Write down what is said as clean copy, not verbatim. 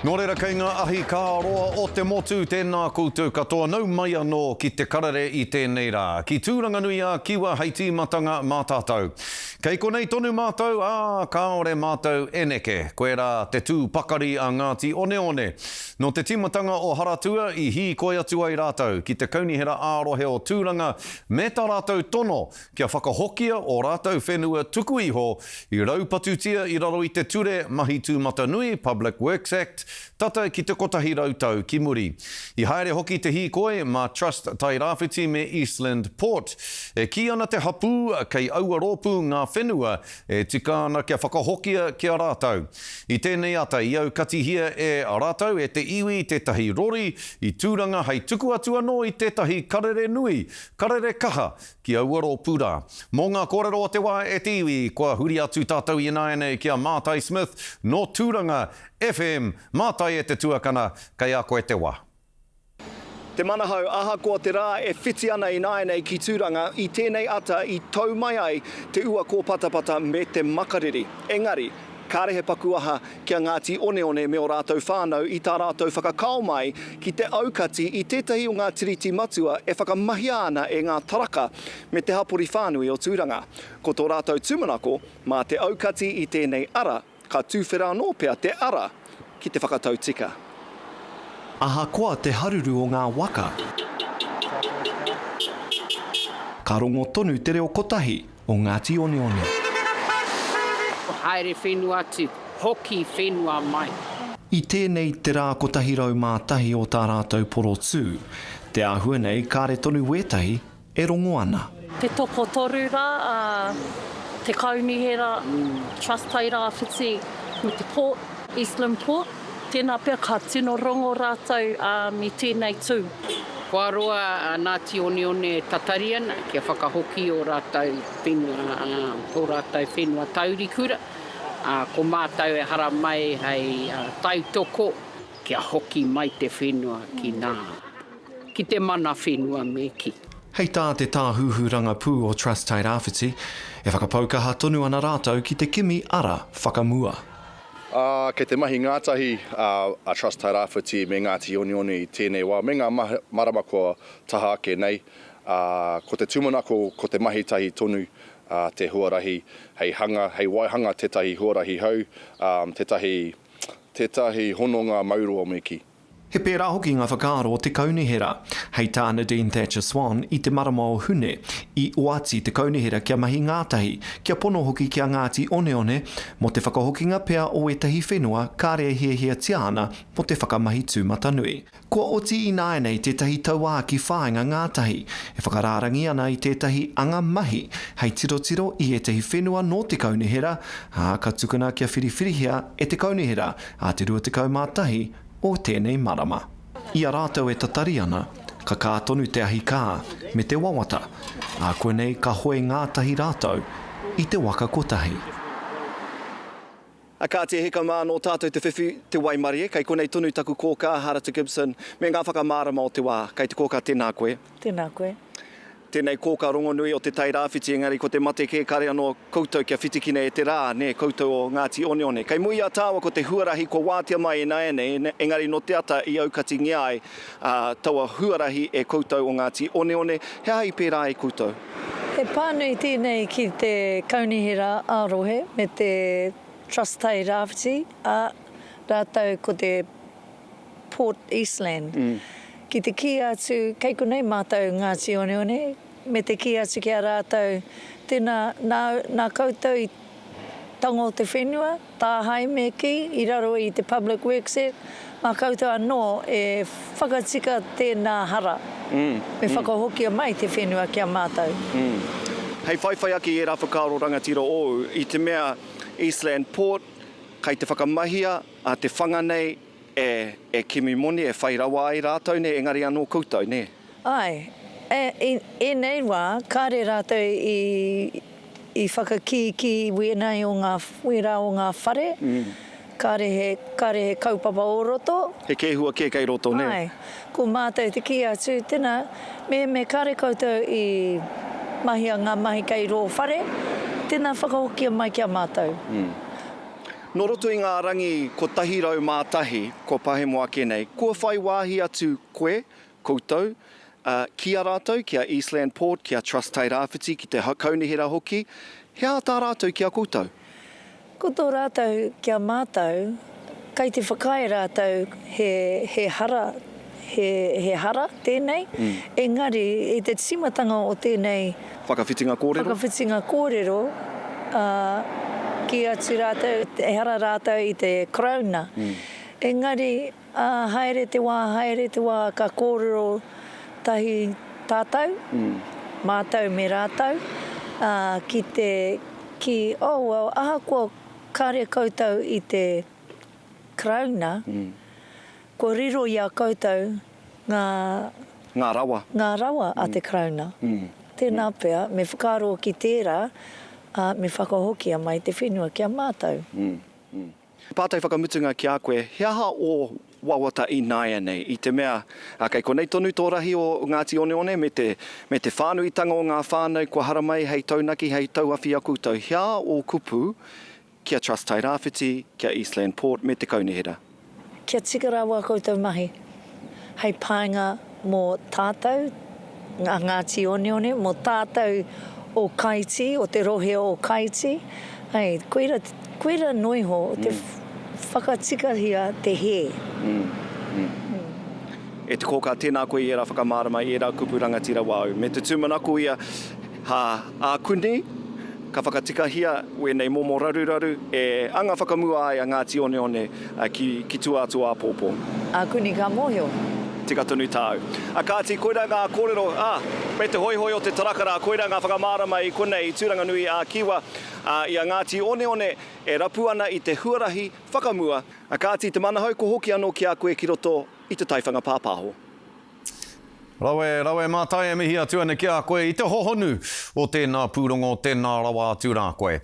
Nō reira kei ngā ahi kā roa o te motu, tēnā koutou katoa, nau mai anō ki te karere i tēnei rā. Ki Tūranganui a Kiwa hei tīmatanga mā tātou. Kei konei tonu mātou, ā, kāore mātou e neke. Koirā te tū pakari a Ngāti Oneone. Nō te tīmatanga o Haratua i hīkoi atu ai rātou ki te Kaunihera ā-Rohe o Tūranga me tā rātou tono kia whakahokia ō rātou whenua tuku iho i raupatutia i raro i te Ture Mahi Tūmatanui, Public Works Act, tata ki te 100 tau ki muri. I haere hoki te hīkoi mā Trust Tairāwhiti me Eastland Port. E kī ana te hapū kei aua rōpū ngā whenua e tika ana kia whakahokia ki a rātou. I tēnei ata i aukatihia e rātou e te iwi tētahi rori i Tūranga hei tuku atu anō i tētahi karere nui, karere kaha ki aua rōpū rā. Mō ngā kōrero o te wā e te iwi, kua huri atu tātou ināianei ki a Mātai Smith nō Tūranga FM. Mātai e te tuakana, kei a koe te wā. Te Manahau, ahakoa te rā e whiti ana ināianei ki Tūranga, i tēnei ata i tau mai ai te ua kōpatapata me te makariri. Engari, Kāre he paku aha ki a Ngāti Oneone me ō rātou whānau i tā rātou whakakao mai ki te aukati i tētahi o ngā tiriti matua e whakamahia ana e ngā taraka me te hapori whānui o Tūranga. Ko tō rātou tūmanako, mā te aukati i tēnei ara, ka tūwhera anō pea te ara ki te whakatau tika. Ahakoa te haruru o ngā waka, ka rongo tonu te reo kotahi o Ngāti Oneone. Haere whenua atu, hoki whenua mai. I tēnei te rā 101 o tā rātou porotū, te āhua nei kāre tonu wētahi e rongo ana. Te tokotoru rā a te kaunihera Trust Tairāwhiti me te Port, Eastland Port, tēnā pea ka tino rongo rātou i tēnei tū. Kua roa a Ngāti Oneone e tatari ana kia whakahoki ō rātou whenua, tō rātou whenua taurikura, ā, ko mātou e haramai hei tautoko kia hoki mai te whenua ki nā, ki te mana whenua me kī. Hei tā te Tāhuhu Rangapū o Trust Tairāwhiti, e whakapau kaha tonu ana rātou ki te kimi ara whakamua. Ā, kei te mahi ngātahi a Trust Tairāwhiti me Ngāti Oneone i tēnei wā, me ngā marama kua taha ake nei, ā, ko te tūmanako ko te mahi tahi tonu te huarahi hei hanga, hei waihanga tētahi huarahi hou, ā, tētahi Tētahi hononga mauroa me kī. He pērā hoki ngā whakaaro o te kaunihera. Hei tā Nadine Thatcher-Swann, i te marama o Hune, i oati te kaunihera kia mahi ngātahi, kia pono hoki ki a Ngāti Oneone mō te whakahokinga pea o ētahi whenua kāre e hiahiatia ana mō te whakamahi tūmatanui. Kua oti ināianei tētahi tauākī whāinga ngātahi, e whakarārangi ana i tētahi anga mahi hei tirotiro i ētahi whenua nō te kaunihera, ā, ka tukuna kia whiriwhirihia e te kaunihera ā te 21 o tēnei marama. I a rātou e tatari ana, ka kā tonu te ahi kā, me te wawata, ā, koinei ka hoe ngātahi rātou i te waka kotahi. A kāti e hika mā, nō tātou te whiwhi, te waimarie, kei konei tonu taku kōkā, Harata Gibson, me ngā whakamārama o te wā. Kei te kōkā tēnā koe. Tēnā koe. Tēnei kōkā rongonui o Te Tai Rāwhiti, engari ko te mate kē kare anō koutou kia whitikina e te rā, nē, koutou o Ngāti Oneone. Kei mua i a tāua ko te huarahi kua wātea mai ināianei, engari nō te ata i aukatingia ai taua huarahi e koutou o Ngāti Oneone. He aha i pērā ai koutou? He pānui tēnei ki te Kaunihera ā-Rohe me te Trust Tai Rāwhiti, ā, rātou ko te Port Eastland. Ki te kī atu, kei konei mātou Ngāti Oneone, me te kī atu ki a rātou, tēnā, nā, nā koutou i tango te whenua, Tāhae me kī, i raro i te Public Works Act, mā koutou anō e whakatika tēnā hara, me whakahokia mai te whenua ki a mātou. Hei whaiwhai ake i ērā whakaaro rangatira ōu, i te mea Eastland Port, kei te whakamahia a te whanga nei e, e kimi moni, e whai rawa ai rātou, nē, engari anō koutou, nē? Āe, e, i ēnei wā, kāre rātou i, i whakakīkī wēnei o ngā, wērā o ngā whare, kāre he, kāre he kaupapa o roto. He kēhua kē kei roto, nē? Āe, ko mātou te kī atu, tēnā, mehemea kāre koutou i mahia ngā mahi kei rō whare, tēnā whakahokia mai ki a mātou. Nō roto i ngā rangi 101 kua pahemo ake nei, kua whai wāhi atu koe, koutou, ki a rātou, ki a Eastland Port, ki a Trust Tairāwhiti, ki te kaunihera hoki, he aha tā rātou ki a koutou? Ko tō rātou ki a mātou, kei te whakaae rātou he, he hara, he, he hara tēnei, engari i te tīmatanga o tēnei. Whakawhitinga kōrero. Whakawhitinga kōrero, ā, kī atu rātou, ehara rātou i te Karauna. Engari, ā, haere te wā, haere te wā, ka kōrero tahi tātou, mātou me rātou, ā, ki te, ki, oh well, ahakoa kāre koutou i te Karauna, kua riro i a koutou ngā. Ngā rawa. Ngā rawa a te Karauna. Tēnā pea, me whakaaro ki tērā, ā, me whakahokia mai te whenua ki a mātou. Pātai whakamutunga ki a koe, he aha ō wawata ināianei? I te mea, kei konei tonu tō rahi o Ngāti Oneone me te, me te whānuitanga o ngā whānau kua haramai hei taunaki, hei tauawhi i a koutou. He aha ō kupu ki a Trust Tairāwhiti, ki a Eastland Port me te Kaunihera? Kia tika rawa koutou mahi hei painga mō tātou, a Ngāti Oneone, mō tātou o Kaiti, o te rohe o Kaiti, hei, koira, koira noa iho te whakatikahia te hē. E te kōkā, tēnā koe i ērā whakamārama, i ērā kupu rangatira wāu. Me te tūmanako ia, hā, ākuni, ka whakatikahia wēnei momo raruraru e anga whakamua ai a Ngāti Oneone ki, ki tua atu o āpōpō. Ākuni ka mōhio. Tika tonu tāu. A kāti, koirā ngā kōrero, ā, me te hoihoi o te taraka rā, koirā ngā whakamārama i konei i Tūranganui ā Kiwa, ā, i a Ngāti Oneone e rapu ana i te huarahi whakamua. A kāti, Te Manahau, ko hoki anō ki a koe ki roto i te taiwhanga pāpāho. Rawe, rawe Mātai e mihi atu ana ki a koe i te hohonu o tēnā pūrongo, tēnā rawa atu rā koe.